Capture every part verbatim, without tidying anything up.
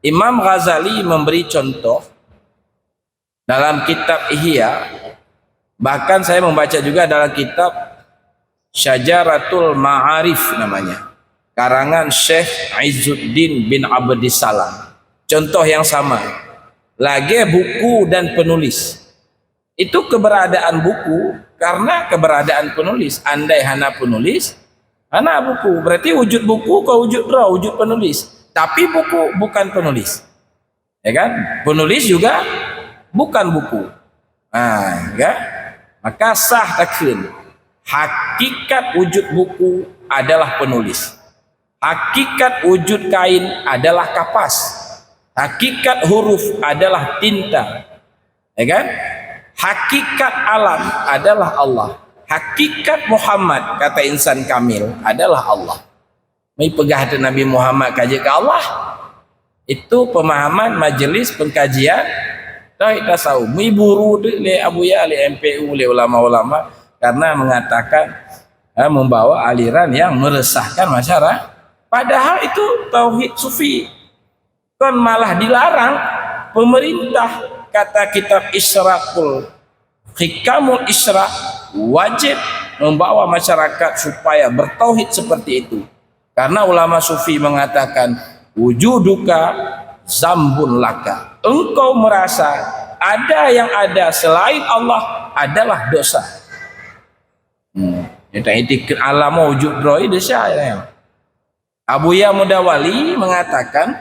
Imam Ghazali memberi contoh dalam kitab Ihya, bahkan saya membaca juga dalam kitab Syajaratul Ma'arif namanya, karangan Syekh Izzuddin bin Abdissalam. Contoh yang sama, lagée buku dan penulis. Itu keberadaan buku karena keberadaan penulis. Andai hana penulis, hana buku. Berarti wujud buku kon wujud droe, wujud penulis. Tapi buku bukan penulis. Ya kan? Penulis juga bukan buku. Ha, ya. Maka sah takheun. Hakikat wujud buku adalah penulis. Hakikat wujud kain adalah kapas. Hakikat huruf adalah tinta. Ya kan? Hakikat alam adalah Allah. Hakikat Muhammad, kata insan kamil, adalah Allah. Meupeugah teuh Nabi Muhammad ka jeuet keu Allah. Itu pemahaman majlis pengkajian tauhid tasawuf. Meuburu teuh lé Abuya, lé M P U, lé ulama-ulama karena mengatakan, ha, membawa aliran yang meresahkan masyarakat. Padahal itu tauhid sufi. Kan malah dilarang pemerintah, kata kitab Isyraqul Hikamul Isyraq, wajib membawa masyarakat supaya bertauhid seperti itu. Karena ulama sufi mengatakan, "Wujuduka zambun laka." Engkau merasa ada yang ada selain Allah adalah dosa. Hmm. Nyata itikad alam wujud droe dosa ya. Abuya Mudawali mengatakan,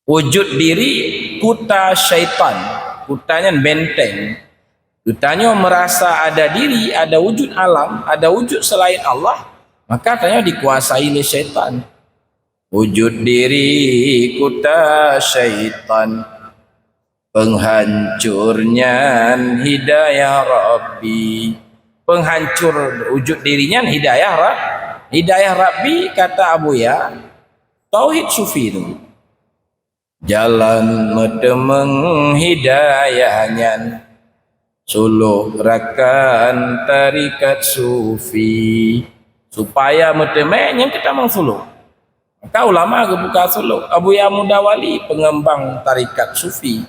wujud diri kuta syaitan. Kuta nyan benteng. Geutanyoe merasa ada diri, ada wujud alam, ada wujud selain Allah, maka tanyoe dikuasai lé syaitan. Wujud diri kuta syaitan, penghancur nyan hidayah Rabbi. Penghancur wujud diri nyan hidayah Ra-, hidayah Rabbi, kata Abuya, tauhid sufi tu. Jalan meuteumeung hidayah nyan, sulok rakan tarikat sufi. Supaya meuteumé nyang keutamong sulok. Maka ulama geubuka sulok. Abuya Mudawali, pengembang tarikat sufi.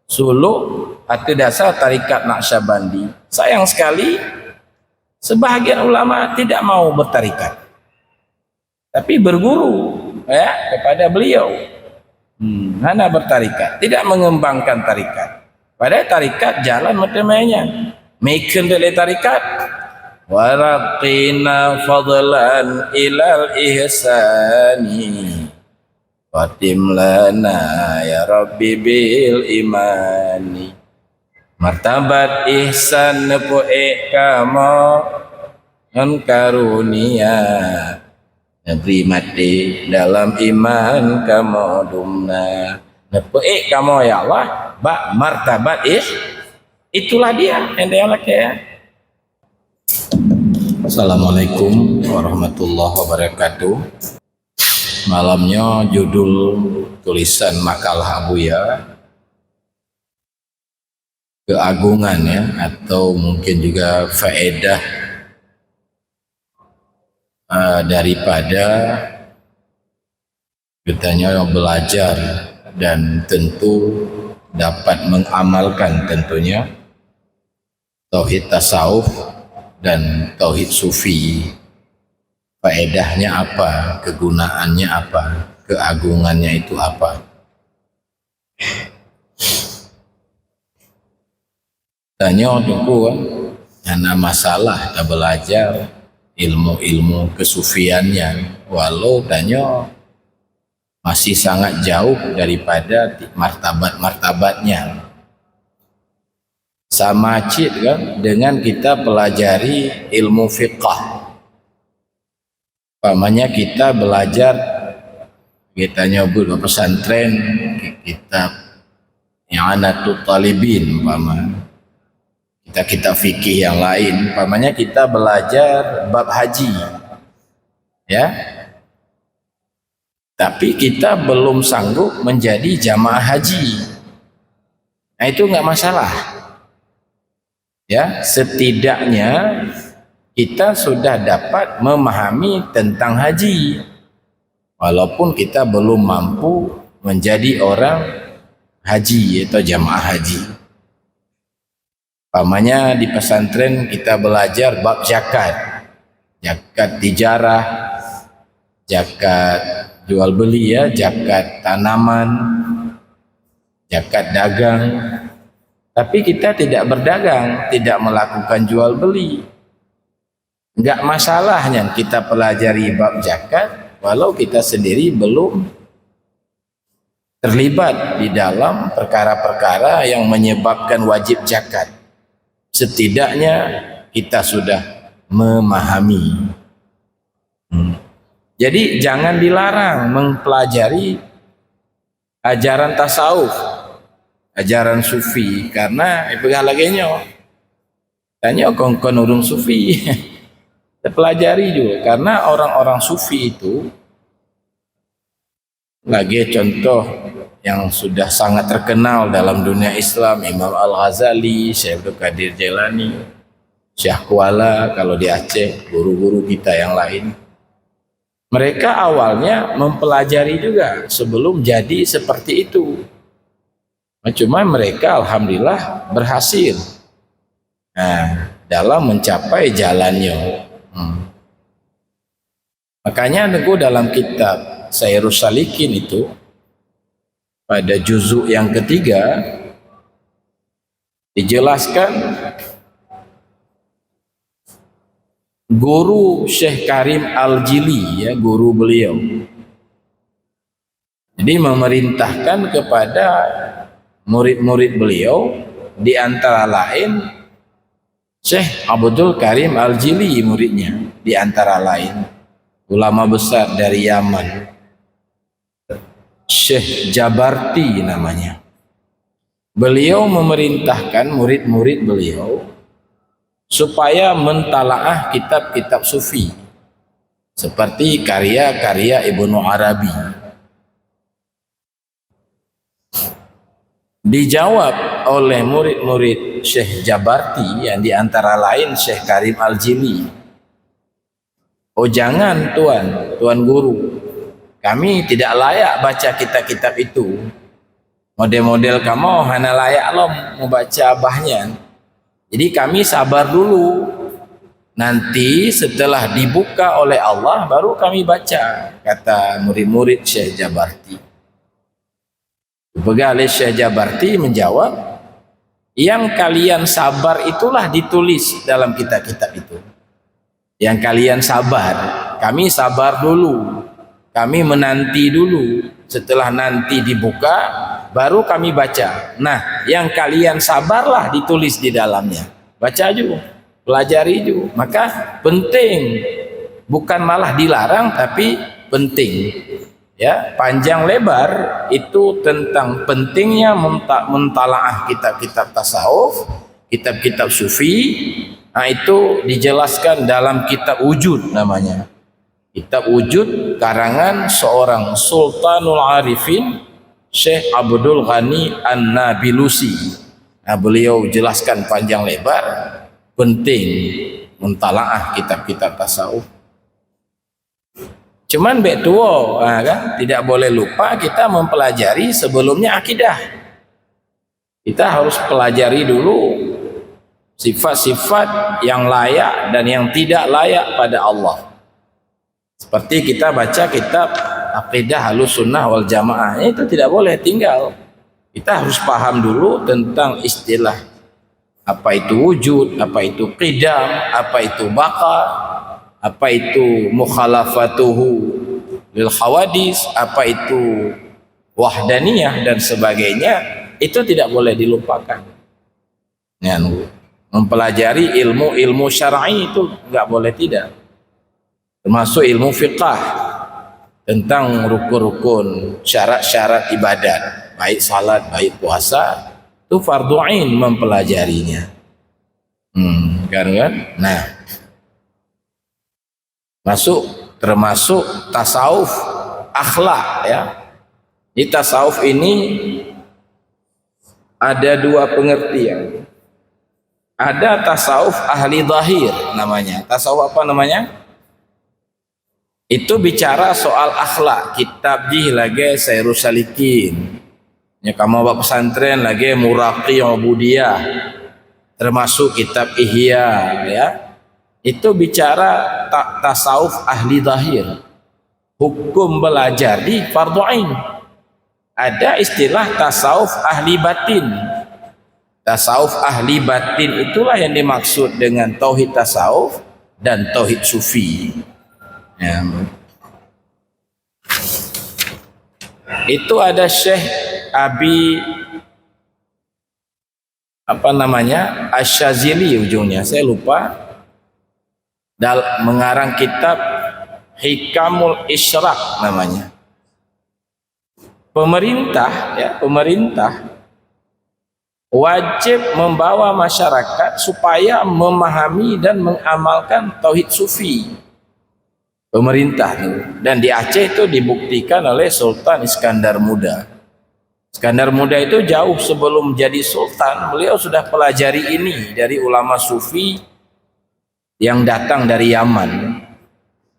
Sulok ateueh dasar tarikat Naqsyabandi. Sayang sekali, sebahagian ulama tidak mau bertarikat. Tapi berguru, ya, kepada beliau. Hmm, hana bertarikat, tidak mengembangkan tarikat. Padahal tarikat jalan meuteumé nyan. Meukeun lé tarikat. Waraqina fadlan ilal ihsani. Watim lana ya Rabbi bil imani. Martabat ihsan neupeuék kamoe ngon karunia. Neubri maté dalam iman kamoe dumna. Neupeuék kamoe ya Allah bak martabat ih-, itulah dia yang dia lakée. Assalamualaikum warahmatullahi wabarakatuh. Malam nyoe judul tulisan makalah Abuya, keagungan ya, atau mungkin juga faedah, eh, daripada kita nyoe belajar dan tentu dapat mengamalkan tentunya tauhid tasawuf dan tauhid sufi. Faedahnya apa? Kegunaannya apa? Keagungannya itu apa? Tanyoe teungku kan, hana masalah tabelajar ilmu-ilmu kesufian nyan, walau tanyoe masih sangat jauh daripada ti-, martabat-martabat nyan. Sama cit kan dengan kita pelajari ilmu fiqah. Umpamanya kita belajar, kita nyebut pesantren, kitab I'anatut Talibin umpama. Kita kitab fikih yang lain, umpamanya kita belajar bab haji. Ya. Tapi kita belum sanggup menjadi jamaah haji. Nah, itu enggak masalah. Ya, setidaknya kita sudah dapat memahami tentang haji. Walaupun kita belum mampu menjadi orang haji atau jamaah haji. Umpamanya di pesantren kita belajar bab zakat. Zakat tijarah, zakat jual beli ya, zakat tanaman, zakat dagang. Tapi kita tidak berdagang, tidak melakukan jual beli. Enggak masalah nyan kita pelajari bab zakat, walau kita sendiri belum terlibat di dalam perkara-perkara yang menyebabkan wajib zakat. Setidaknya kita sudah memahami. Hmm. Jadi jangan dilarang mempelajari ajaran tasawuf, ajaran sufi, karena peugah lagèe nyoe. Tanyoe kon-kon ureueng sufi. Terpelajari juga, karena orang-orang sufi itu, lagèe contoh yang sudah sangat terkenal dalam dunia Islam, Imam Al-Ghazali, Syekh Abdul Qadir Jailani, Syekh Kuala kalau di Aceh, guru-guru kita yang lain. Mereka awalnya mempelajari juga sebelum jadi seperti itu. Cuma mereka alhamdulillah berhasil, nah, dalam mencapai jalannya. Hmm. Makanya Teungku dalam kitab Sairus Salikin itu, pada juzuk yang ketiga, dijelaskan guru Syekh Karim Al-Jili, ya, guru beliau. Jadi memerintahkan kepada murid-murid beliau, di antara lain Syekh Abdul Karim Al-Jili muridnya, di antara lain ulama besar dari Yaman, Syekh Jabarti namanya. Beliau memerintahkan murid-murid beliau supaya mentalaah kitab-kitab sufi seperti karya-karya Ibnu Arabi. Dijawab oleh murid-murid Syekh Jabarti yang di antara lain Syekh Karim Al-Jili, "Oh jangan tuan, tuan guru, kami tidak layak baca kitab-kitab itu. Model-model kamoe hana layak lom membaca bah nyan. Jadi kami sabar dulu. Nanti setelah dibuka oleh Allah baru kami baca," kata murid-murid Syekh Jabarti. Peugah lé Syekh Jabarti menjawab, "Yang kalian sabar itulah ditulis dalam kitab-kitab itu. Yang kalian sabar, kami sabar dulu. Kami menanti dulu. Setelah nanti dibuka, baru kami baca. Nah, yang kalian sabarlah ditulis di dalamnya." Baca ju, pelajari ju. Maka penting, bukan malah dilarang, tapi penting. Ya, panjang lebar itu tentang pentingnya menta-, mentalaah kitab-kitab tasawuf, kitab-kitab sufi. Nah, itu dijelaskan dalam kitab Wujud namanya. Kitab Wujud karangan seorang Sultanul Arifin, Syekh Abdul Ghani An-Nabilusi. Nah, beliau jelaskan panjang lebar penting mentalaah kitab-kitab tasawuf. Cuman bèk tuwo, ha, kan? Tidak boleh lupa kita mempelajari sebelumnya akidah. Kita harus pelajari dulu sifat-sifat yang layak dan yang tidak layak pada Allah. Seperti kita baca kitab Aqidah Ahlussunnah wal Jamaah, itu tidak boleh tinggal. Kita harus paham dulu tentang istilah apa itu wujud, apa itu qidam, apa itu baqa, apa itu mukhalafatuhu lil hawadis, apa itu wahdaniyah dan sebagainya, itu tidak boleh dilupakan. Yang mempelajari ilmu-ilmu syar'i itu nggak boleh tidak. Termasuk ilmu fiqah tentang rukun-rukun, syarat-syarat ibadat, baik salat, baik puasa, itu fardu ain mempelajarinya. Hmm, kan, kan? Nah, masuk termasuk tasawuf akhlak, ya. Di tasawuf ini ada dua pengertian. Ada tasawuf ahli zahir namanya. Tasawuf apa namanya? Itu bicara soal akhlak, kitab jih lagèe Sairus Salikin. Nyoe kamoe bak pesantren lagèe Muraqi Ubudiyah, termasuk kitab Ihya, ya. Itu bicara ta-, tasawuf ahli zahir. Hukum belajar di fardu ain. Ada istilah tasawuf ahli batin. Tasawuf ahli batin itulah yang dimaksud dengan tauhid tasawuf dan tauhid sufi. Ya. Itu ada Syekh Abi, apa namanya, Asy-Syazili ujungnya, saya lupa. Dal-, mengarang kitab Hikamul Isyraq namanya. Pemerintah, ya, pemerintah wajib membawa masyarakat supaya memahami dan mengamalkan tauhid sufi. Pemerintah tu. Dan di Aceh itu dibuktikan oleh Sultan Iskandar Muda. Iskandar Muda itu jauh sebelum jadi sultan, beliau sudah pelajari ini dari ulama sufi yang datang dari Yaman.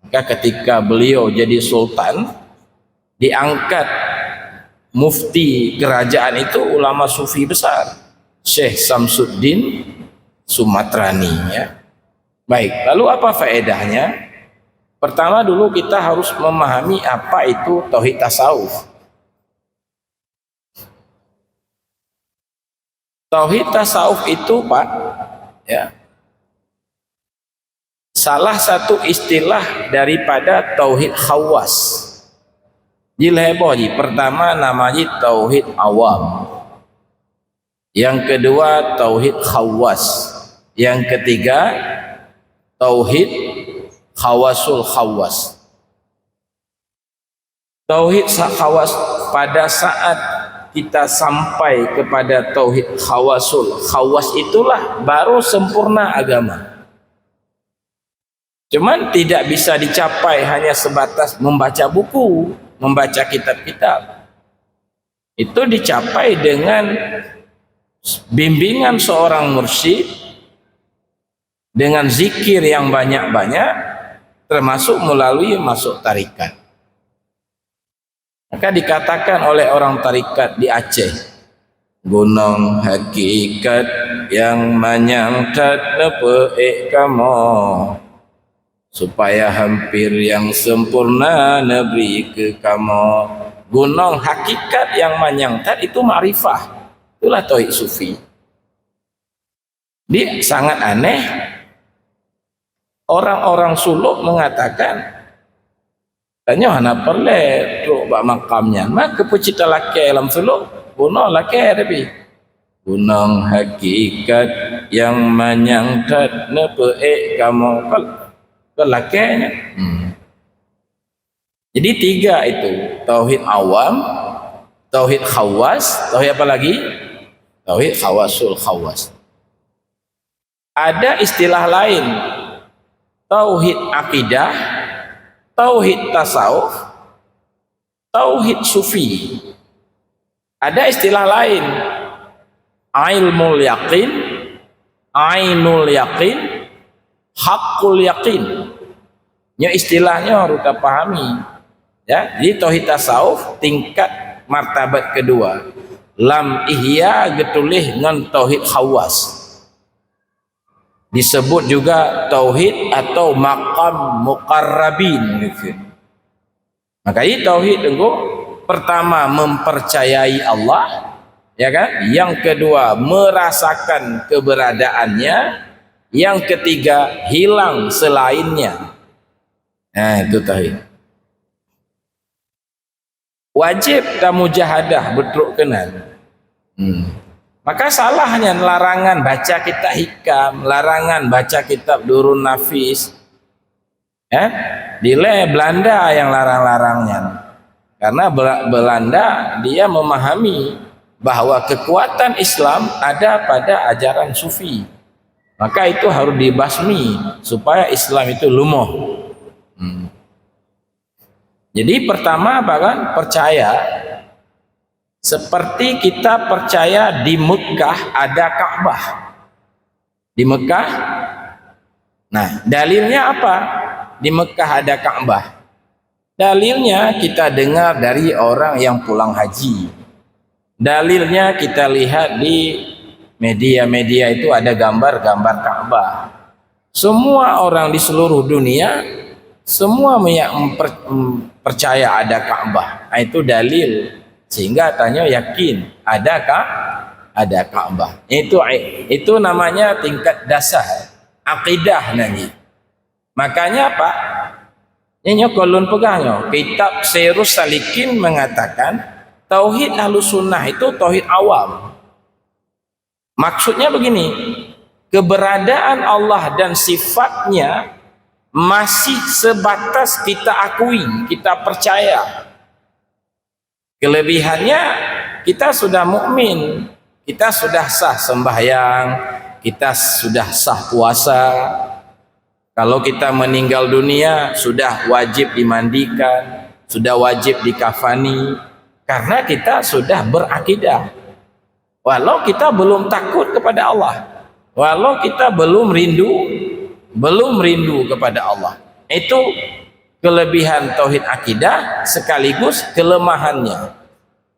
Maka ketika beliau jadi sultan, diangkat mufti kerajaan itu ulama sufi besar, Syekh Samsuddin Sumatrani, ya. Baik, lalu apa faedahnya? Pertama dulu kita harus memahami apa itu tauhid tasawuf. Tauhid tasawuf itu, Pak, ya, salah satu istilah daripada tauhid khawas. Jilheboh ji, pertama nama ji tauhid awam. Yang kedua tauhid khawas. Yang ketiga tauhid khawasul khawas. Tauhid sa-, khawas, pada saat kita sampai kepada tauhid khawasul khawas, itulah baru sempurna agama. Cuman tidak bisa dicapai hanya sebatas membaca buku, membaca kitab-kitab. Itu dicapai dengan bimbingan seorang mursyid, dengan zikir yang banyak-banyak, termasuk melalui masuk tarikat. Maka dikatakan oleh orang tarikat di Aceh, "Gunong hakikat nyang manyang that neupeuék kamoe, supaya hampir nyang sempurna neubri keu kamoe." Gunong hakikat nyang manyang that itu makrifah. Itulah tauhid sufi. Jadi sangat aneh, orang-orang suluk mengatakan, tanyoe hana peureulée trok bak makam nyan. Maka peue cit talakée lam suluk? Bunoe lakée tapi. Gunong hakikat nyang manyang that neupeuék kamoe. Kon, kon lakée nyan. Hmm. Jadi tiga itu, tauhid awam, tauhid khawas, tauhid apa lagi? Tauhid khawasul khawas. Ada istilah lain, tauhid akidah, tauhid tasawuf, tauhid sufi. Ada istilah lain, ilmul yakin, ainul yakin, hakul yakin. Nyoe istilah nyoe harus tapahami. Ya, jadi tauhid tasawuf tingkat martabat kedua. Lam Ihya geutuléh ngon tauhid khawas. Disebut juga tauhid atau maqam muqarrabin gitu. Maka ini tauhid, Teungku, pertama mempercayai Allah, ya kan? Yang kedua merasakan keberadaannya, yang ketiga hilang selainnya. Nah, itu tauhid. Wajib tamujahadah beutrok keunan. Hmm. Maka salah nyan larangan baca kitab hikam, larangan baca kitab Durun Nafis. Ya, dilée Belanda nyang larang-larang nyan. Karena Bela-, Belanda dia memahami bahwa kekuatan Islam ada pada ajaran sufi. Maka itu harus dibasmi supaya Islam itu lumoh. Hmm. Jadi pertama apa kan? Percaya. Seperti kita percaya di Mekah ada Ka'bah. Di Mekah. Nah, dalilnya apa? Di Mekah ada Ka'bah. Dalilnya kita dengar dari orang yang pulang haji. Dalilnya kita lihat di media-media itu ada gambar-gambar Ka'bah. Semua orang di seluruh dunia, semua meya-, memper-, mem-, percaya ada Ka'bah. Ah, itu dalil. Sehingga tanyoe yakin ada Ka-, ada Ka'bah. Itu, itu namanya tingkat dasar akidah nanti. Makanya apa? Nyoe kon lôn peugah nyoe, kitab Sairus Salikin mengatakan tauhid Ahlus Sunnah itu tauhid awam. Maksudnya begini, keberadaan Allah dan sifatnya masih sebatas kita akui, kita percaya. Kelebihannya, kita sudah mukmin, kita sudah sah sembahyang, kita sudah sah puasa. Kalau kita meninggal dunia, sudah wajib dimandikan, sudah wajib dikafani, karena kita sudah berakidah. Walau kita belum takut kepada Allah, walau kita belum rindu, belum rindu kepada Allah. Itu kelebihan tauhid akidah sekaligus kelemahannya.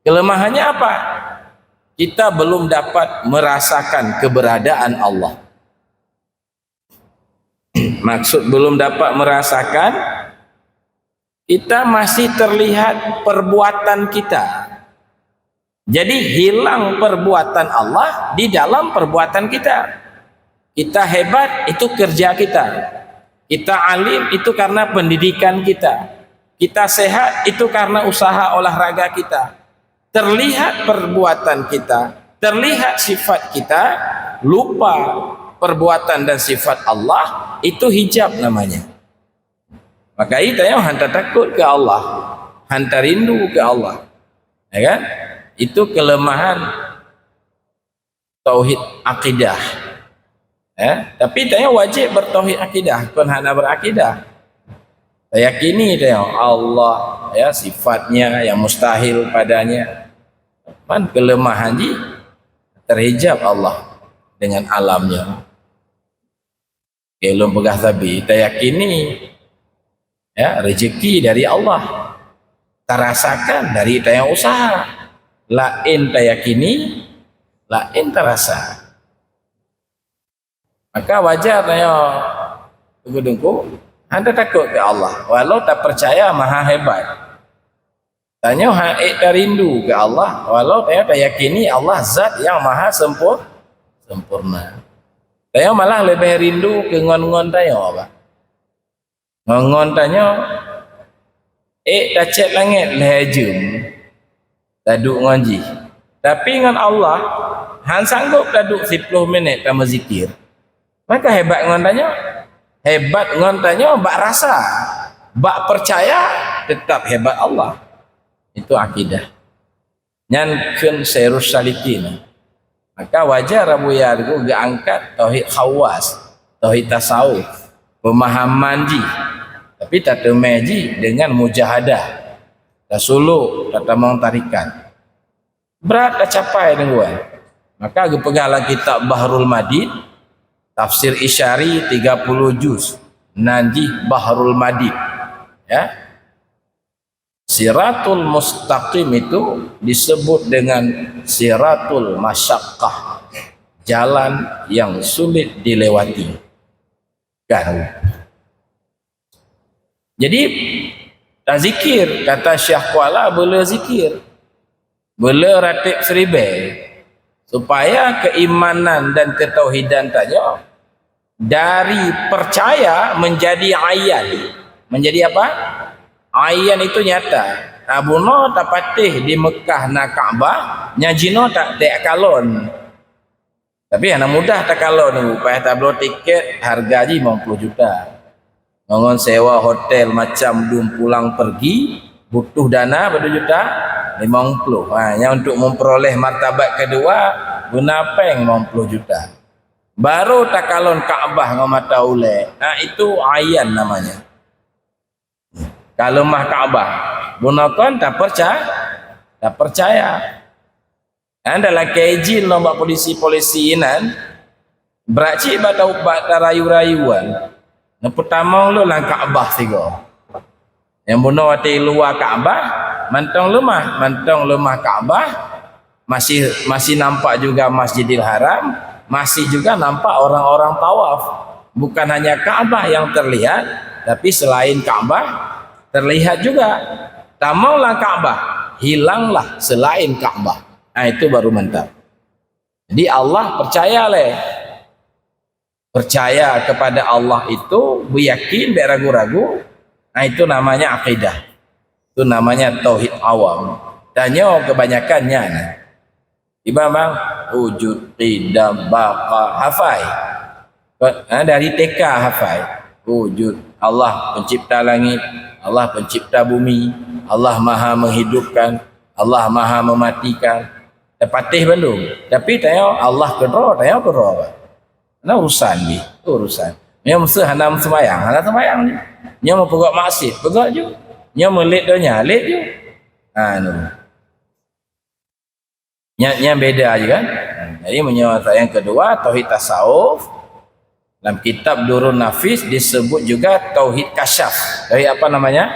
Kelemahannya apa? Kita belum dapat merasakan keberadaan Allah. Maksud belum dapat merasakan, kita masih terlihat perbuatan kita. Jadi hilang perbuatan Allah di dalam perbuatan kita. Kita hebat, itu kerja kita. Kita alim, itu karena pendidikan kita. Kita sehat, itu karena usaha olahraga kita. Terlihat perbuatan kita, terlihat sifat kita, lupa perbuatan dan sifat Allah, itu hijab namanya. Maka tanyoe hana takut keu Allah, hana rindu keu Allah. Ya kan? Itu kelemahan tauhid akidah. Ya, tapi tanyoe wajib bertauhid akidah, kon hana berakidah. Tayakini tanyoe Allah, ya, sifatnya yang mustahil padanya. Man kelemahan jih terhijab Allah dengan alamnya. Oke, lôn peugah sabe, tayakini, ya, rezeki dari Allah. Tarasakan dari tanyoe usaha. Laén tayakini, laén tarasa. Maka wajar tanyoe, teungku-teungku, hana takot keu Allah, walau tapercaya Maha Hebat. Tanyoe han ék tarindu keu Allah, walau tanyoe tayakini Allah zat nyang maha sempur-, sempurna. Tanyoe malah leubeh rindu keu ngon-ngon tanyoe, bah. Ngon-ngon tanyoe ék tacét langét lhée jeuem taduek ngon jih. Tapi ngon Allah, han sanggob taduek siplôh minét tameuzikir. Maka hebat ngon tanyoe. Hebat ngon tanyoe bak rasa, bak percaya, tetap hebat Allah. Itu akidah. Nyan kheun Sairus Salikin. Maka wajar Abuya Teungku geuangkat tauhid khawas, tauhid tasawuf, pemahaman jih. Tapi tateumé jih dengan mujahadah. Tasuluk, tatamong tarikat. Brat tacapai deungon. Maka geupeugah lam kitab Bahrul Madid, tafsir Isyari tiga puluh juz, nan jih Bahrul Madid. Ya. Siratul Mustaqim itu disebut dengan Siratul Masyaqqah, jalan yang sulit dilewati. Kan? Jadi, tazikir, kata Syekh Kuala, bela zikir. Bela ratib seribée. Supaya keimanan dan ketauhidan tanyoe dari percaya menjadi ayan. Menjadi apa? Ayan itu nyata. Nah, bunoe tapatéh di Mekah na Ka'bah, nyang jinoe tak, tak kalon. Tapi hana mudah takalon, payah tabloe tiket harga jih limong puluh juta. Ngon sewa hotel macam dum pulang pergi, butuh dana berapa juta? Limong puluh. Ha, nyang untuk memperoleh martabat kedua, guna péng limong puluh juta. Baru takalon Ka'bah ngon mata ulée. Ha, itu ayan namanya. Ka leumah Ka'bah. Bunoe kon taperca-, tapercaya. Nyan dah lakée izin lom bak polisi-polisi inan, brat cit bak tau-, bak tarayu-rayuan. Neupeutamong lôn lam Ka'bah sigoe. Nyang bunoe watée luwa Ka'bah, mantong leumah, mantong leumah Ka'bah, masih, masih nampak juga Masjidil Haram, masih juga nampak orang-orang tawaf. Bukan hanya Ka'bah yang terlihat, tapi selain Ka'bah terlihat juga. Tamong lam Ka'bah, hilanglah selain Ka'bah. Nah, itu baru mantap. Jadi Allah percaya lé. Percaya kepada Allah itu, beuyakin, bék ragu-ragu, nah, itu namanya akidah. Itu namanya tauhid awam. Dan nyoe kebanyakan nyan. Iban bang, wujud, qidam, baqa, hafai. Ha, dari T K hafai. Wujud, Allah pencipta langit, Allah pencipta bumi, Allah maha menghidupkan, Allah maha mematikan. Dah patéh bandum. Tapi tanyoe Allah keudroe, tanyoe keudroe. Na urusan jih, urusan. Nyoe meuseuh hana seumayang, hana seumayang jih. Nyoe meupeugah maksiat, peugah ju. Nyoe meulet donya, let ju. Ha, nu. Nya, nya beda je kan. Jadi meunyoe yang kedua, tauhid tasawuf, dalam kitab Durun Nafis disebut juga tauhid kasyaf. Tauhid apa namanya?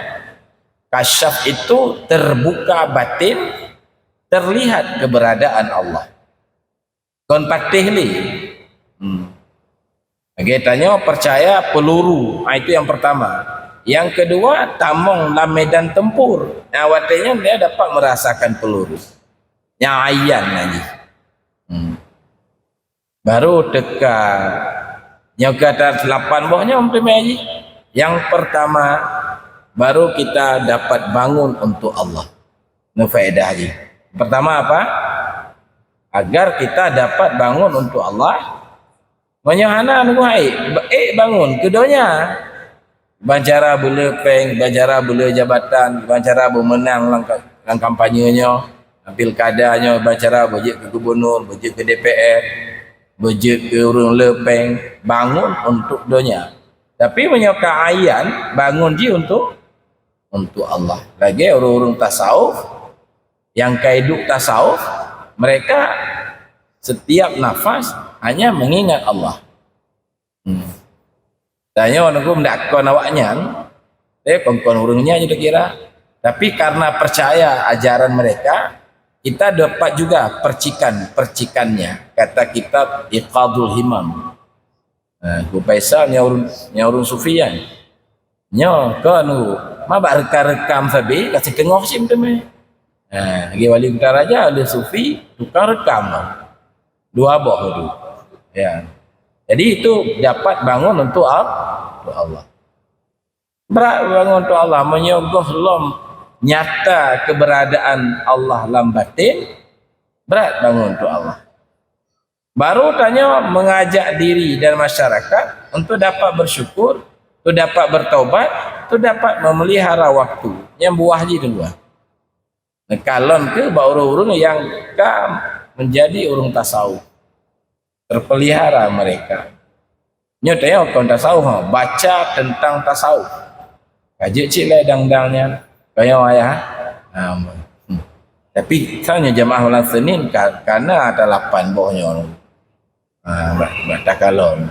Kasyaf itu terbuka batin, terlihat keberadaan Allah. Kon patéh lé. Hmm. Lagée tanyoe percaya peluru, ha, itu yang pertama. Yang kedua, tamong lam medan tempur. Nah, watée nyan dia dapat merasakan peluru. Nyang ayan lagi. Hmm. Baru teuka nyoe kata lapan boh nyoe teumé jih. Yang pertama, baru kita dapat bangun untuk Allah. Neu faedah jih. Pertama apa? Agar kita dapat bangun untuk Allah. Meunyoe hana nunggu hai, ék bangun keu donya. Ban cara beule péng, ban cara beule jabatan, ban cara beumeunang lam, lam kampanye nyoe, lam pilkada nyoe, ban cara beujeuet keu gubunur, beujeuet keu D P R, beujeuet keu ureuëng le péng, bangun untuk donya. Tapi meunyoe ka ayan, bangun jih untuk, untuk Allah. Lagée ureuëng-ureuëng tasawuf, nyang ka hidup tasawuf, mereka setiap nafas hanya mengingat Allah. Hmm. Tanyoe nunggu meudak kon awaknyan, eh, kon-kon ureuëng nyan je kira. Tapi karena percaya ajaran mereka, kita dapat juga percikan-percikannya. Kata kitab Iqadul Himam. Ha, Abu Faisal nyang ureuëng, nyang ureuëng sufi kan. Nyoe kon ureuëng ma bak rekam-rekam sabe ka siteungoh sim teumé. Ha, lagée Wali Kutaraja, oleh sufi tukang rekam. Dua boh tu. Ya. Jadi itu dapat bangun untuk Al-, untuk Allah. Brat bangun untuk Allah. Meunyoe gohlom nyata keberadaan Allah lam batin, brat bangun untuk Allah. Baru tanyoe mengajak diri dan masyarakat untuk dapat bersyukur, untuk dapat bertaubat, untuk dapat memelihara waktu. Nyang buah jih dua. Neukalon keu bak ureuëng-ureuëng nyang ka menjadi ureuëng tasawuf. Terpelihara mereka. Nyoe teuh kon tasawuf, ha, baca tentang tasawuf. Ka jeuet cit lé dang-dang nyan. Kayong ayah. Ha, hmm. Tapi soe nyoe jamaah malam Senin ka, kana ada lapan boh nyoe. Ha, ba-, bak takalon.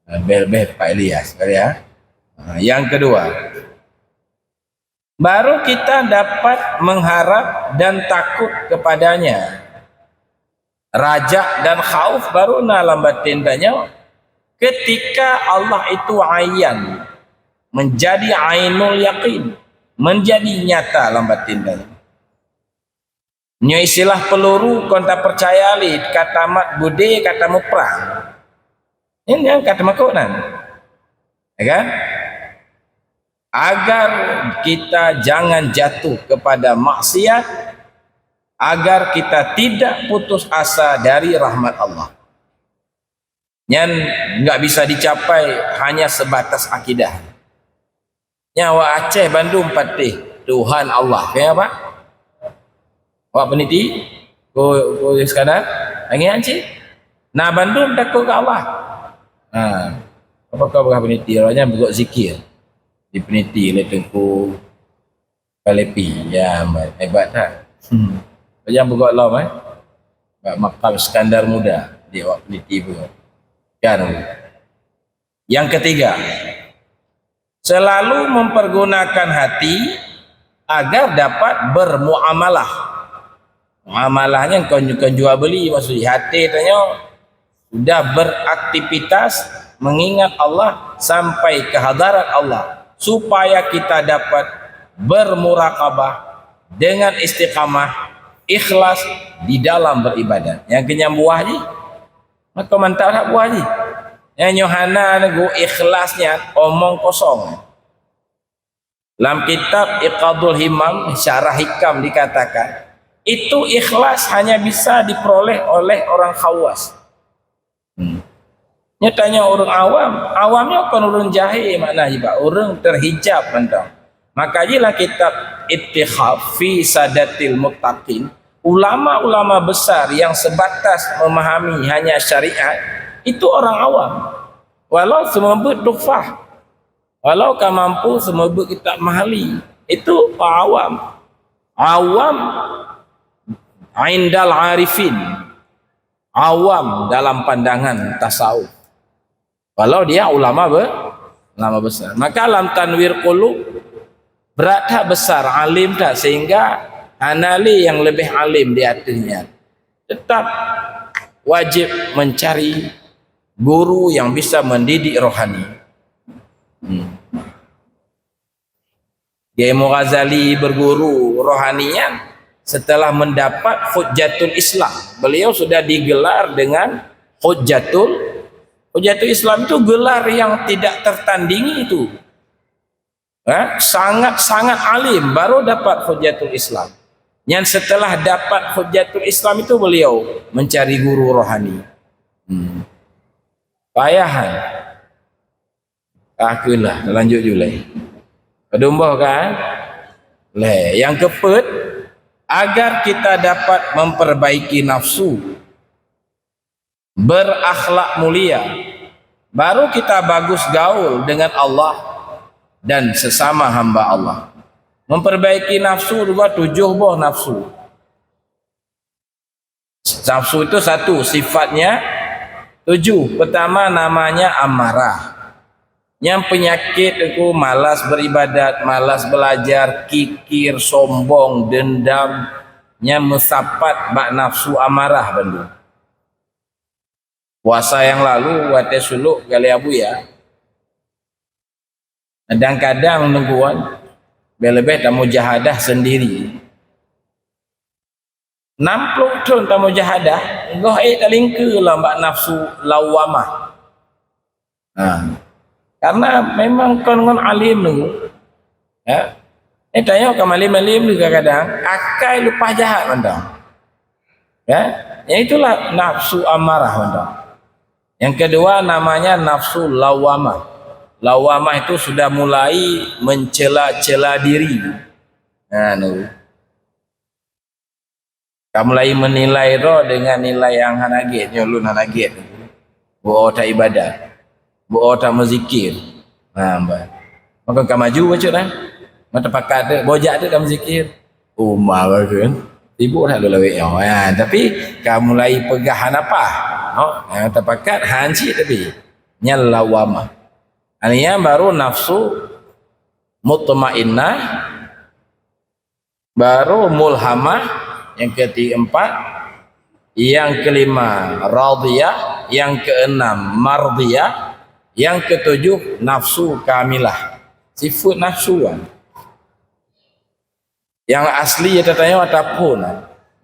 Ha, bel-bel Pak Ilyas kali ya. Ha, yang kedua, baru kita dapat mengharap dan takut kepada-Nya. Rajak dan khauf baru na lam batin tanyoe ketika Allah itu ayan, menjadi ainul yakin, menjadi nyata lam batin tanyoe. Nyoe istilah peluru kon tapeucaya lé ka tamat beudé ka tamuprang. Nyan, nyan ka teumakot nan. Ya kan? Agar kita jangan jatuh kepada maksiat, agar kita tidak putus asa dari rahmat Allah. Nyan enggak bisa dicapai hanya sebatas akidah. Nyan awak Aceh bandum patéh Tuhan Allah. Kaya apa? Awak peniti, ko, ko sekadar, angin cit. Nah, bandum takut ke Allah. Ha. Apa kau peugah peniti? Awak nyan beugok zikir. Di peniti lé Teungku Kalepi. Ya, hebat that. Hmm. Awak nyan beugok lom, eh. Bak makam Iskandar Muda. Di awak peniti beugok. Kan. Yang ketiga, Selalu mempergunakan hati agar dapat bermuamalah. Muamalah nyan kon, kon jual beli, maksud jih até tanyoe sudah beraktivitas mengingat Allah sampai ke hadarat Allah, supaya kita dapat bermuraqabah dengan istiqamah, ikhlas di dalam beribadat. Nyang keu nyan buah jih, maka mantap that buah jih. Nyang nyoe hana neugu ikhlas nyan omong kosong. Lam kitab Iqadul Himam, Syarah Hikam dikatakan, itu ikhlas hanya bisa diperoleh oleh orang khawas. Hmm. Nyoe tanyoe ureuëng awam, awam nyoe kon ureuëng jahé makna jih, bah ureuëng terhijab mantong. Maka jih lam kitab Ittihaf fi Sadatil Muttaqin, ulama-ulama besar yang sebatas memahami hanya syariat, itu orang awam. Walau seumeubeuet tuhfah, walau ka mampu seumeubeuet kitab Mahalli, itu awam. Awam indal arifin, awam dalam pandangan tasawuf. Walau dia ulama be-, ulama besar. Maka lam Tanwir Qulub, brat that besar, alim that, sehingga hana lé nyang leubeh alim di ateueh nyan. Tetap wajib mencari guru yang bisa mendidik rohani. Hmm. Kiai Imam Ghazali berguru rohani nyan setelah mendapat Hujjatul Islam. Beliau sudah digelar dengan Hujjatul, Hujjatul Islam itu gelar yang tidak tertandingi itu. Ha? Sangat-sangat alim, baru dapat Hujjatul Islam. Nyan setelah dapat Hujjatul Islam itu beliau mencari guru rohani. Hmm. Payah, hai. Ah, keulah, lanjut ju lé. Padum boh kan? Lé, yang keempat, agar kita dapat memperbaiki nafsu, berakhlak mulia, baru kita bagus gaul dengan Allah dan sesama hamba Allah. Memperbaiki nafsu juga tujuh boh nafsu. Nafsu itu satu, sifatnya tujuh. Pertama namanya amarah. Nyang penyakit itu malas beribadat, malas belajar, kikir, sombong, dendam. Nyang meusapat bak nafsu amarah bandum. Puasa yang lalu, watée suluk galeh abuya, kadang-kadang nungguan, leubeh-leubeh tamujahadah sendiri. Enam puluh thon tamujahadah, goh ék talingkeue lam bak nafsu lawamah. Ha. Karena memang kon ngon alim tu. Ya. Eh, tanyoe ka malem-malem tu kadang-kadang akai leupah jahat mantong. Ya. Ya, itulah nafsu amarah mantong. Yang kedua namanya nafsu lawamah. Lawamah itu sudah mulai mencela-cela diri. Ha, tu. Ka mulai menilai droe dengan nilai nyang hana gét, nyoe lôn hana gét. Beu-o that ibadat. Beu-o that meuzikir. Ha, bah. Maka ka maju bacut dah. Mata pakat tu, bojak tu dah meuzikir. Uma bagus. Sibuk that lôn lawét nyoe. Ha, tapi ka mulai peugah hana paih. Ha, ha, tapakat han cit tapi. Nyan lawamah. Ani nyan baru nafsu mutmainnah. Baru mulhamah, yang keempat, yang kelima radiyah, yang keenam mardiyah, yang ketujuh nafsu kamilah. Sifat nafsu kan. Yang asli ya tatanya ataupun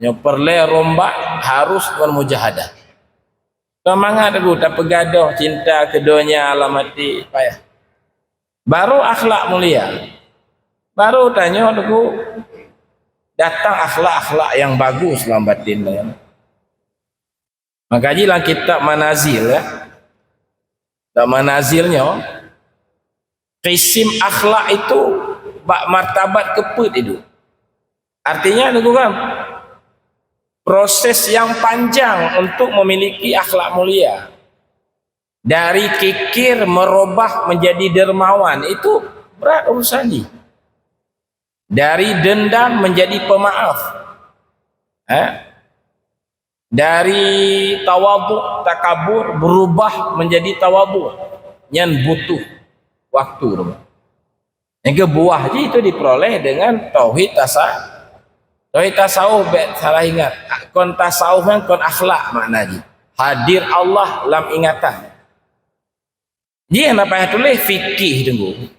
nyoe peureulée rombak harus ngon mujahadah. Semangat tu tapeugadoh cinta keu donya lam até payah. Baru akhlak mulia. Baru tanyoe teungku datang akhlak-akhlak yang bagus lam batin nyan. Maka jih lam kitab Manazil, ya. Lam Manazil nyoe, kisim akhlak itu bak martabat keupeuet itu. Artinya teungku kan, proses yang panjang untuk memiliki akhlak mulia. Dari kikir merubah menjadi dermawan, itu berat urusan jih. Dari dendam menjadi pemaaf. Eh? Dari tawaduk, takabur, berubah menjadi tawaduk. Nyan butuh waktu. Nyang keu buah jih itu diperoleh dengan tauhid tasa-, tauhid tasawuf, bèk salah ingat. Kon tasawuf nyan kon akhlak makna jih. Hadir Allah lam ingatan. Jih hana payah tuléh fikih teungku.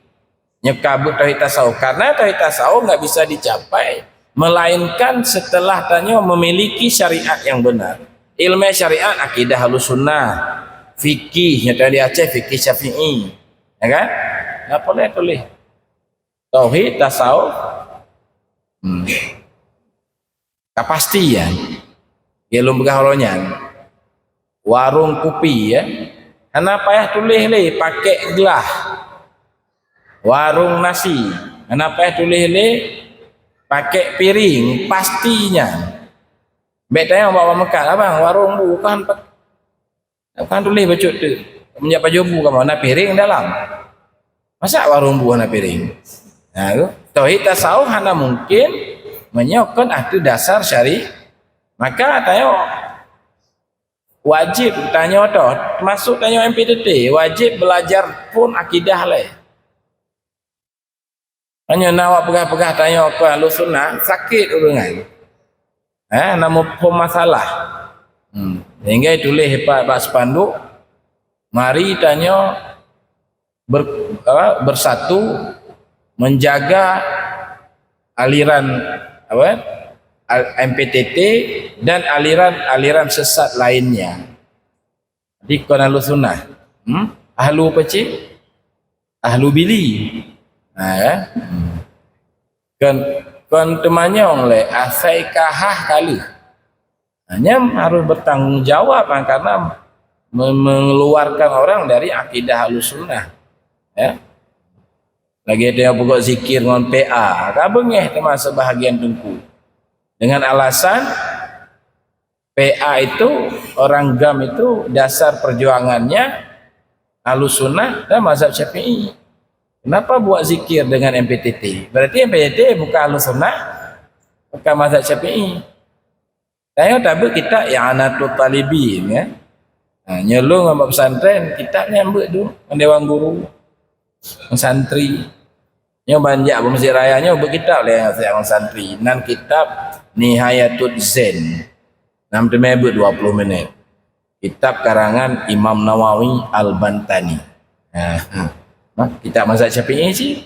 Nyoe ka buet tauhid tasawuf. Karena tauhid tasawuf enggak bisa dicapai melainkan setelah tanyoe memiliki syariat yang benar. Ilmu syariat, akidah Ahlussunnah, fikih, nyoe di Aceh fikih Syafi'i. Ya kan? Nggak boleh tuléh. Tauhid, tasawuf. Hmm. Ka pasti ya. Ya lôn peugah uroe nyan. Warong kupi ya. Hana payah tuléh lé pakai gelah. Warong nasi. Hana payah tuléh lé pakai piring. Pasti nyan. Bèk tanyong bak ureueng meukat, "Abang, warong bu kan pe-," Kan tuléh bacut tu. Meunyoe pajoh bu kamoe na piring dalam. Masa warong bu na piring? Nah, tu. Tauhid tasawuf hana mungkin meunyoe kon ateueh dasar syari-, maka tanyoe wajib tanyoe tu, termasuk tanyoe M P T T, wajib belajar pun akidah lé. Hanya na awak peugah-peugah tanyoe keu Ahlussunnah, sakét ureueng nyan. Eh, na muphom masalah. Hmm. Sehingga tuléh bak, bak spanduk, mari tanyoe ber-, apa, bersatu menjaga aliran, apa, al-, M P T T dan aliran-aliran sesat lainnya. Jadi kon Ahlussunnah. Hmm? Ahlu apa cit? Ahlu bili. Ha, ya? Hmm. Kon, kon teumanyong lé, asai kahah ka lheueh. Hanya harus bertanggung jawab, ha, karena me-, mengeluarkan orang dari akidah Ahlussunnah. Ya? Lagèe dia peugot zikir ngon P A, ka beungèh teuma sebahagian teungku. Dengan alasan P A itu, orang GAM itu, dasar perjuangannya Ahlussunnah dan mazhab Syafi'i. Kenapa buat zikir dengan M P T T? Berarti M P T T bukan Ahlussunnah, bukan mazhab Syafi'i. Tanyoe tabeuet kitab I'anatut Talibin, ya. Ha, nyoe lôn ngon bak pesantren, kitab nyan beuet tu, ngon dewan guru, ngon santri. Nyoe ban jak bak Mesjid Raya nyoe beuet kitab lé ngon santri. Nan kitab Nihayatul Zain. Nam teumé beuet dua puluh minit. Kitab karangan Imam Nawawi Al-Bantani. Ha, ha. Nah, kitab mazhab Syafi'i sih.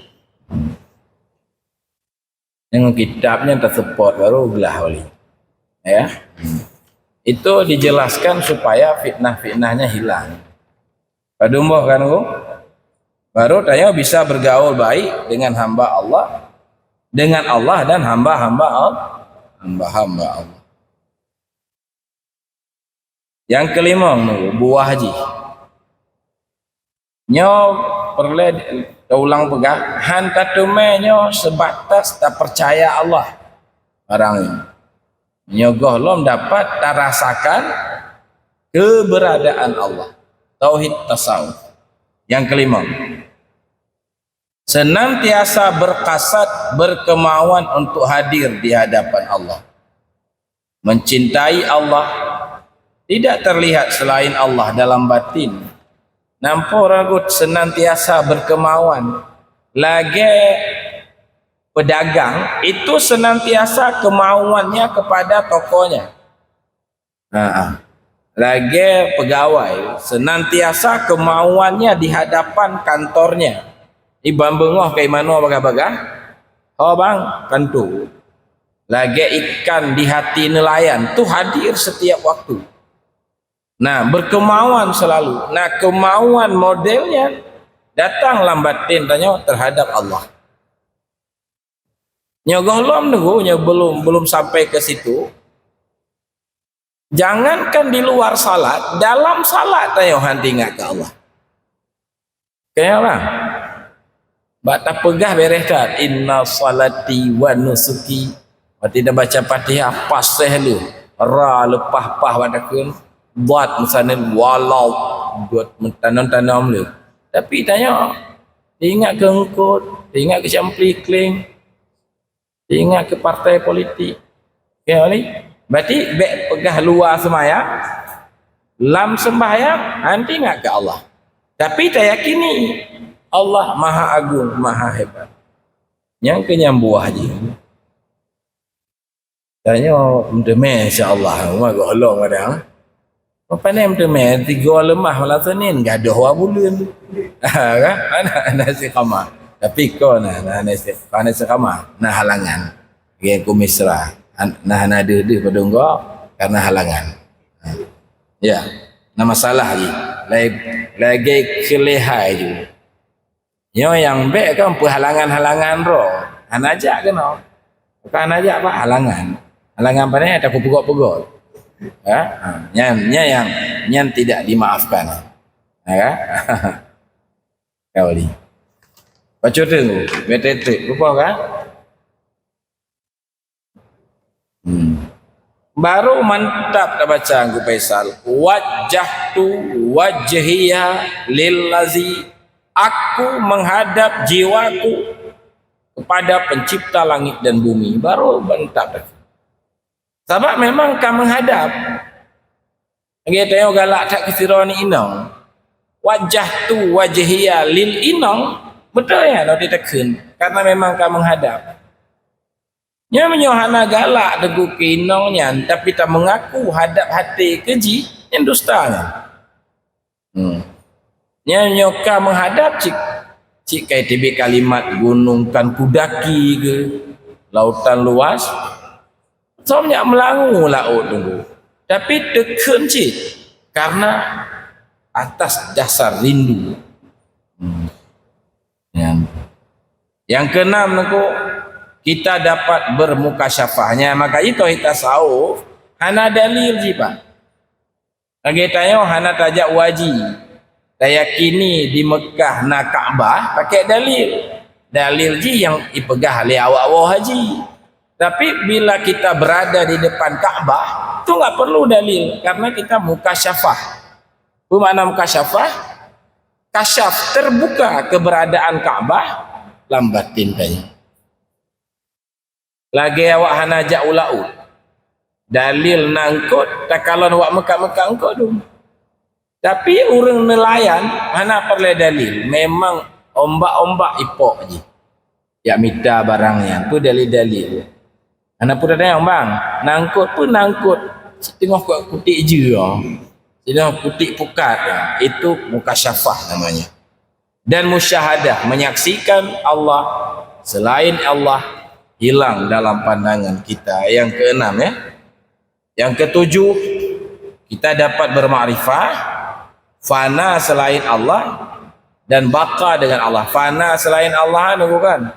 Dengan kitab nyan tasupport baru glah oleh. Ya. Itu dijelaskan supaya fitnah-fitnahnya hilang. Padum boh kan, Bu? Baru tanyoe bisa bergaul baik dengan hamba Allah, dengan Allah dan hamba-hamba Allah, hamba-hamba Allah. Nyang keulimong, buah jih. Nyoe peureulèe taulang peugah, han tateumé nyoe seubatas tapeucaya Allah. Barang nyoe. Nyoe gohlom dapat tarasakan keberadaan Allah. Tauhid tasawuf. Nyang keulimong, senantiasa berkasad, berkemauan untuk hadir di hadapan Allah. Mencintai Allah, tidak terlihat selain Allah dalam batin. Nampak ragut senantiasa berkemauan. Lagèe pedagang itu senantiasa kemauannya kepada tokonya. Ha, ha. Lagèe pegawai senantiasa kemauannya di hadapan kantornya. Iban beungoh keu imanoe bagah-bagah, "Ho bang, kantor." Lagèe ikan di hati nelayan tu hadir setiap waktu. Nah, berkemauan selalu. Nah, kemauan modelnya datang lam batin tanyoe terhadap Allah. Nyoe gohlom nunggu, nyoe belum, belum sampai ke situ. Jangankan di luar salat, dalam salat tanyoe han teuingat keu Allah. Kaya apa? Bak tapeugah bereh that, "Inna salati wa nusuki." Berarti dah baca Fatihah, paséh lé. Ra leupah pah bak takheun. Dhad misalnya, walau. Buat meutanam-tanam lé. Tapi tanyoe, ingat keu eungkôt, ingat keu campli kling. Ingat keu partai politik. Oke, Oli? Berarti bèk peugah luwa seumayang, lam sembahyang, han teuingat keu Allah. Tapi tayakini Allah Maha Agung, Maha Hebat. Nyang keu nyang buah jih. Tanyoe meuteumé, insya Allah. Uma gohlom kadang. Apa ni meuteumé? Tiga leumah malam Senin, gadoh dua buleuen. Ha, kan? Anak, anak istiqamah. Tapi ko na, na, na istiq-, na istiqamah. Na halangan. Gen ku misra. An-, na, na deuh-deuh padum go, karena halangan. Ha. Ya. Na masalah jih. Lai-, lagée keulehai ju. Nyoe nyang bék kan peuhalangan-halangan droe. Hana jak keunoe. Bukan hana jak, Pak, halangan. Halangan pane takupeugot-peugot. Ya? Ha, nyan, nyan nyang, nyan tidak dimaafkan. Ya kan? Kau ni. Baca tu, betul-betul. Lupa kan? Hmm. Baru mantap tabaca Teungku Faisal, "Wajjahtu wajhiya lillazi," aku menghadap jiwaku kepada pencipta langit dan bumi. Baru mantap dah. Sabab memang ka menghadap. Lagée tanyoe galak that keu sidroe inong. "Wajjahtu wajhiya lil inong," beutôi nyan lôn takheun, karena memang ka menghadap. Nyoe meunyoe hana galak teungku keu inong nyan, tapi tameungaku hadab até keu jih, nyan dusta nyan. Hmm. Nyan nyoe ka meuhadab cit, cit kai teubiet kalimat gunong kan kudaki ke, lautan luas. Som nyak meulangu laôt teungku. Tapi teukheun cit, karena atas dasar rindu. Hmm. Nyan. Nyang keenam teungku, kita dapat bermukasyafah. Nyan, maka itu kita tasawuf hana dalil jih, Pak. Lagée tanyoe hana tajak u haji, tayakini di Meukah na Ka'bah pakai dalil. Dalil jih nyang ipeugah lé awak woe haji. Tapi bila kita berada di depan Ka'bah, tu enggak perlu dalil karena kita mukasyafah. Apa makna mukasyafah? Kasyaf, terbuka keberadaan Ka'bah lam batin tanyoe. Lagée awak hana jak u laôt. Dalil na eungkot, takalon awak meukat-meukat eungkot tu. Tapi ureuëng neulayan hana peureulée dalil. Memang ombak-ombak ipok jih. Jak mita barang nyan, peue dalil-dalil. Hana peue tanyong, bang. Na eungkot peue na eungkot. Siteungoh kutik jeuet. Siteungoh kutik pukat. Itu mukasyafah namanya. Dan musyahadah, menyaksikan Allah, selain Allah, hilang dalam pandangan kita. Yang keenam, ya. Yang ketujuh, kita dapat bermakrifah, fana selain Allah, dan baqa dengan Allah. Fana selain Allah, anu bukan?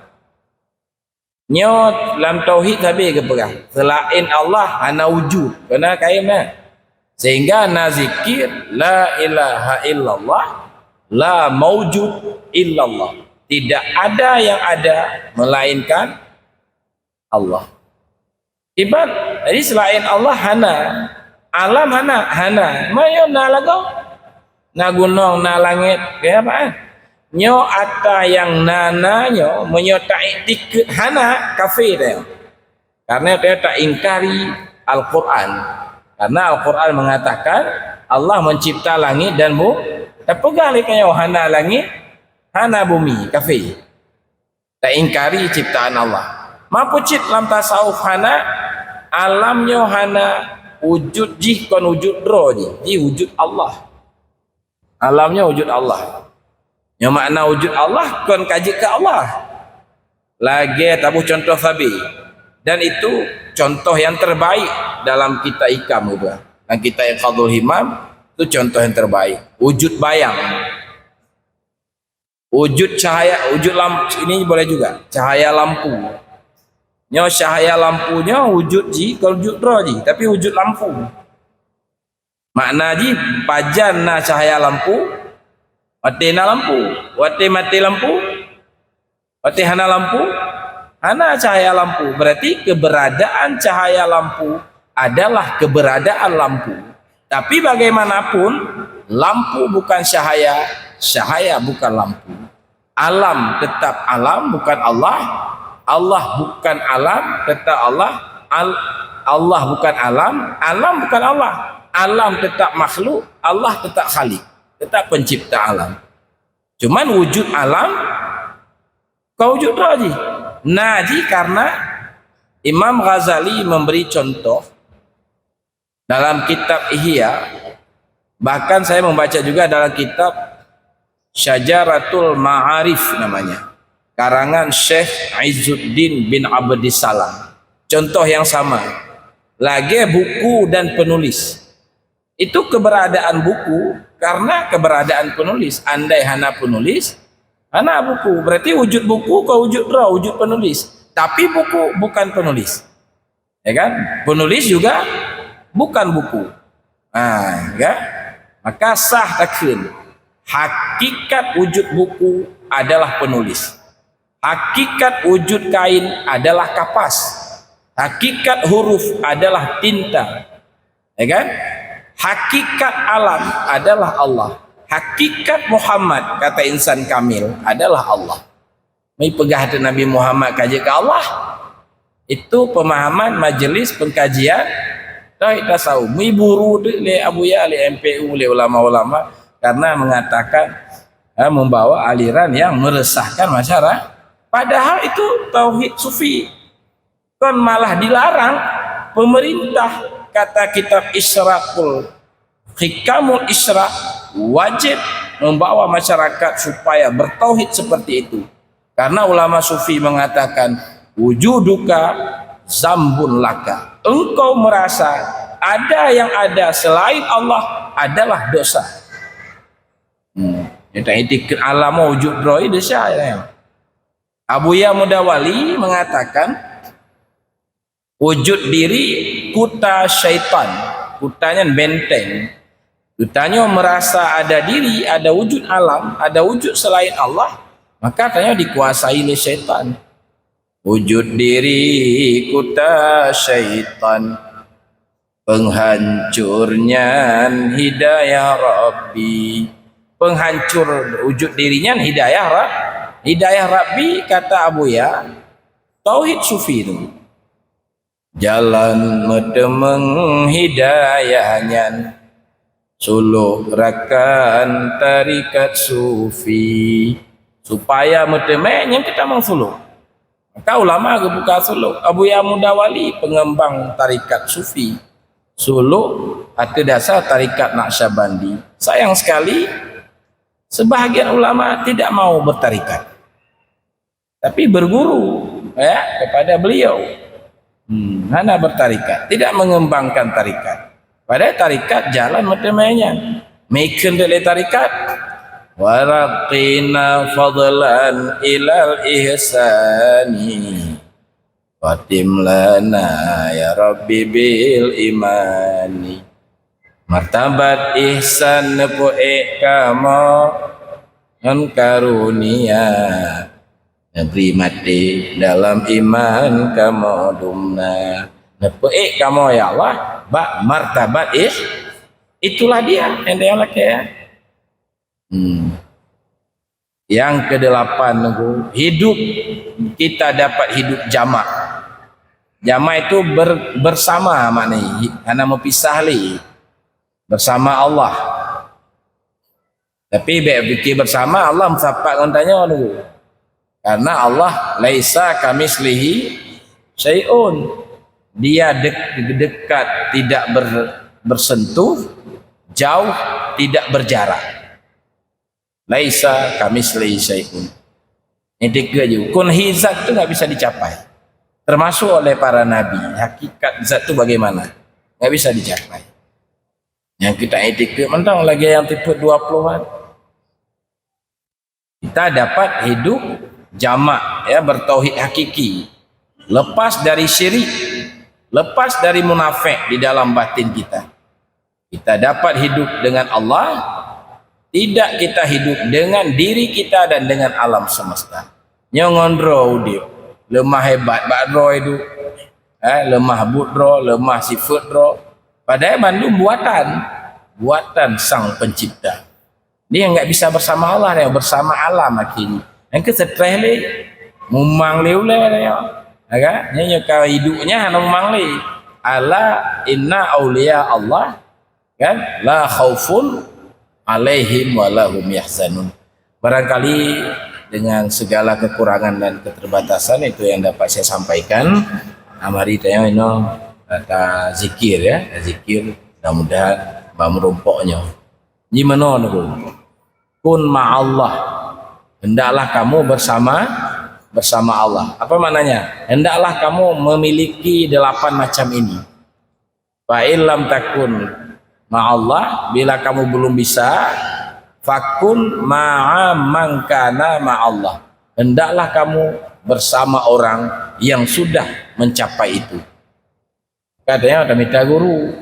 Nyoe lam tauhid sabe geupeugah, selain Allah hana wujud, keunan kain na. Sehingga na zikir, "La ilaha illallah, la maujud illallah." Tidak ada yang ada melainkan Allah. Iban, jadi selain Allah hana, alam hana, hana. Meunyoe na lagoe, na gunong, na langét, kaya apa, eh? Nyoe ata nyang na-na nyoe, meunyoe taiktikeuet hana, kafé tanyoe. Karena tanyoe taingkari Al-Quran. Karena Al-Quran mengatakan Allah mencipta langit dan bumi. Tapeugah lé tanyoe hana langit, hana bumi, kafé. Taingkari ciptaan Allah. Meupeue cit lam tasawuf hana, alam nyoe hana, wujud jih kon wujud droe jih, jih wujud Allah. Alam nyoe wujud Allah. Nyoe makna wujud Allah kon ka jeuet keu Allah. Lagée taboh contoh sabe. Dan itu contoh yang terbaik dalam kitab Hikam geupeugah. Dan kitab Iqadhul Himam tu contoh yang terbaik. Wujud bayang. Wujud cahaya, wujud lam-, ini boleh juga, cahaya lampu. Nyoe cahaya lampu nyoe wujud jih, kon wujud droe jih, tapi wujud lampu. Makna jih, pajan na cahaya lampu, watée na lampu. Watée maté lampu, watée hana lampu, hana cahaya lampu. Berarti keberadaan cahaya lampu adalah keberadaan lampu. Tapi bagaimanapun, lampu bukan cahaya, cahaya bukan lampu. Alam tetap alam, bukan Allah. Allah bukan alam, tetap Allah. Al-, Allah bukan alam, alam bukan Allah. Alam tetap makhluk, Allah tetap khalik, tetap pencipta alam. Cuman wujud alam, kon wujud droe jih. Na jih karena Imam Ghazali memberi contoh dalam kitab Ihya, bahkan saya membaca juga dalam kitab Syajaratul Ma'arif namanya, karangan Syekh Izzuddin bin Abdissalam. Contoh yang sama, lagèe buku dan penulis. Itu keberadaan buku karena keberadaan penulis. Andai hana penulis, hana buku. Berarti wujud buku kon wujud droe, wujud penulis. Tapi buku bukan penulis. Ya kan? Penulis juga bukan buku. Ha, ya kan? Maka sah takheun. Hakikat wujud buku adalah penulis. Hakikat wujud kain adalah kapas. Hakikat huruf adalah tinta. Ya kan? Hakikat alam adalah Allah. Hakikat Muhammad, kata insan kamil, adalah Allah. Meupeugah teuh Nabi Muhammad ka jeuet keu Allah. Itu pemahaman Majelis Pengkajian Tauhid Tasawuf. Meuburu teuh lé Abuya, lé M P U, lé ulama-ulama karena mengatakan, ha, membawa aliran yang meresahkan masyarakat. Padahal itu tauhid sufi. Kon malah dilarang pemerintah, kata kitab Isyraqul Hikamul Isyraq, wajib membawa masyarakat supaya bertauhid seperti itu. Karena ulama sufi mengatakan, "Wujuduka zambun laka." Engkau merasa ada yang ada selain Allah adalah dosa. Hmm. Nyata itikad alam wujud droe dosa, ya. Abuya Mudawali mengatakan, wujud diri kuta syaitan. Kuta nyan benteng. Geutanyoe merasa ada diri, ada wujud alam, ada wujud selain Allah, maka tanyoe dikuasai lé syaitan. Wujud diri kuta syaitan. Penghancur nyan hidayah Rabbi. Penghancur wujud diri nyan hidayah Ra-, hidayah Rabbi, kata Abuya, tauhid sufi tu. Jalan meuteumèe hidayah nyan, suluk rakan tarikat sufi. Supaya meuteumèe nyan keu tamong suluk. Maka ulama geubuka suluk. Abuya Mudawali, pengembang tarikat sufi. Suluk ateueh dasar tarikat Naqsyabandi. Sayang sekali, sebahagian ulama tidak mau bertarikat. Tapi berguru, ya, kepada beliau. Hmm, hana bertarikat, tidak mengembangkan tarikat. Padahal tarikat jalan meuteumèe nyan. Meukeun lé tarikat. Waraqina fadlan ilal ihsani. Fatim lana ya Rabbi bil imani. Martabat ihsan neupeuék kamoe ngon karunia. Neubri maté dalam iman kamoe dumna. Neupeuék kamoe, ya Allah, bak martabat ih-, itulah dia yang dia lakèe, ya. Hmm. Yang kedelapan, nunggu, hidup, kita dapat hidup jamak. Jamak itu ber-, bersama maknanya, hana meupisah lé. Bersama Allah. Tapi bèk pikir bersama Allah meusapat ngon tanyoe dulu. Karena Allah laisa kamitslihi syai'un. Dia dek-, dekat, tidak ber-, bersentuh, jauh, tidak berjarak. Laisa kamitslihi syai'un. Ini tiga je. Kunhi zat tu nggak bisa dicapai. Termasuk oleh para nabi. Hakikat zat tu bagaimana? Nggak bisa dicapai. Nyang kita itikad mantong lagèe nyang tipeuet dua puluhan. Kita dapat hidup jamak, ya, bertauhid hakiki. Lepas dari syirik, lepas dari munafik di dalam batin kita. Kita dapat hidup dengan Allah, tidak kita hidup dengan diri kita dan dengan alam semesta. Nyoe ngon droe udép, leumah hebat bak droe duek. Eh, leumah buet droe, leumah sifeuet droe. Padahai mandum buatan, buatan Sang Pencipta. Dia nggak bisa bersama Allah, dia bersama alam akhirnya. Nyang keu stres lé, mumang lé ulèe dia. Ya kan? Nyoe, nyoe ka hidup nyan hana mumang lé. Ala inna auliya Allah, kan? La khaufun alaihim wa la hum yahzanun. Barangkali dengan segala kekurangan dan keterbatasan itu yang dapat saya sampaikan. Nah, mari tanyoe inoe, eh, tazikir, ya, tazikir, mudah-mudahan bak meurumpok nyoe. Jimeunoe neuku. Kun ma'allah. Hendaklah kamu bersama, bersama Allah. Apa maknanya? Hendaklah kamu memiliki delapan macam ini. Fa in lam takun ma'allah, bila kamu belum bisa, fakun ma'a man kana ma'allah. Hendaklah kamu bersama orang yang sudah mencapai itu. Kadang tamita guru,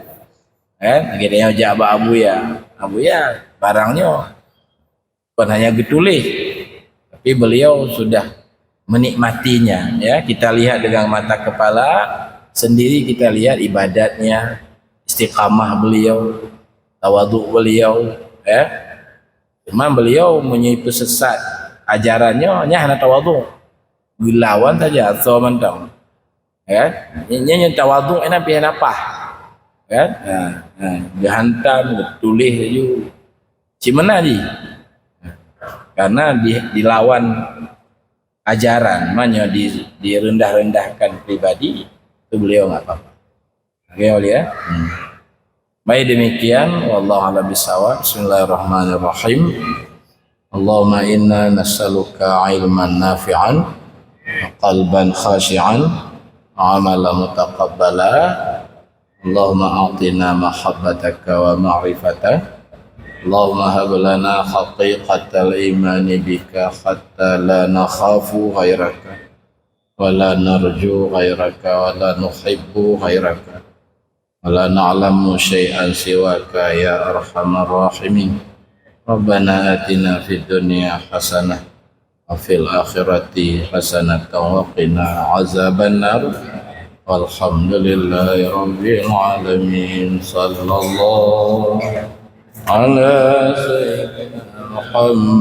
kan? Lagèe tanyoe jak bak Abuya. Abuya, barang nyoe bukan hanya geutuléh, tapi beliau sudah menikmatinya, ya. Kita lihat dengan mata kepala sendiri, kita lihat ibadatnya, istiqamah beliau, tawaduk beliau, ya. Cuma beliau meunyoe peusesat ajaran nyoe, nyan hana tawaduk. Geulawan saja asoe mantong. Ya, nyan, nyan tawaduk, nyan pih hana paih. Kan? Ha, ha. Geuhantam, geutuléh laju. Cit meunan jih. Karena di, dilawan ajaran, maknanya di, direndah-rendahkan pribadi, itu beliau enggak apa-apa. Oke, ya. Hmm. Baik, demikian. Wallahu a'lam bishawab. Bismillahirrahmanirrahim. Allahumma inna nas'aluka ilman nafi'an, wa qalban khashi'an, wa amalan mutaqabbala. Allahumma a'tina mahabbataka wa ma'rifataka. Allahumma hab lana haqiqatal imani bika hatta la nakhafu ghairaka, wa la narju ghairaka, wa la nuhibbu ghairaka, wa la na'lamu syai'an siwaka ya arhamar rahimin. Rabbana atina fid dunya hasanah wa fil akhirati hasanatan wa qina azabannar. Walhamdulillahi rabbil alamin. Sallallahu ala sayyidina Muhammad.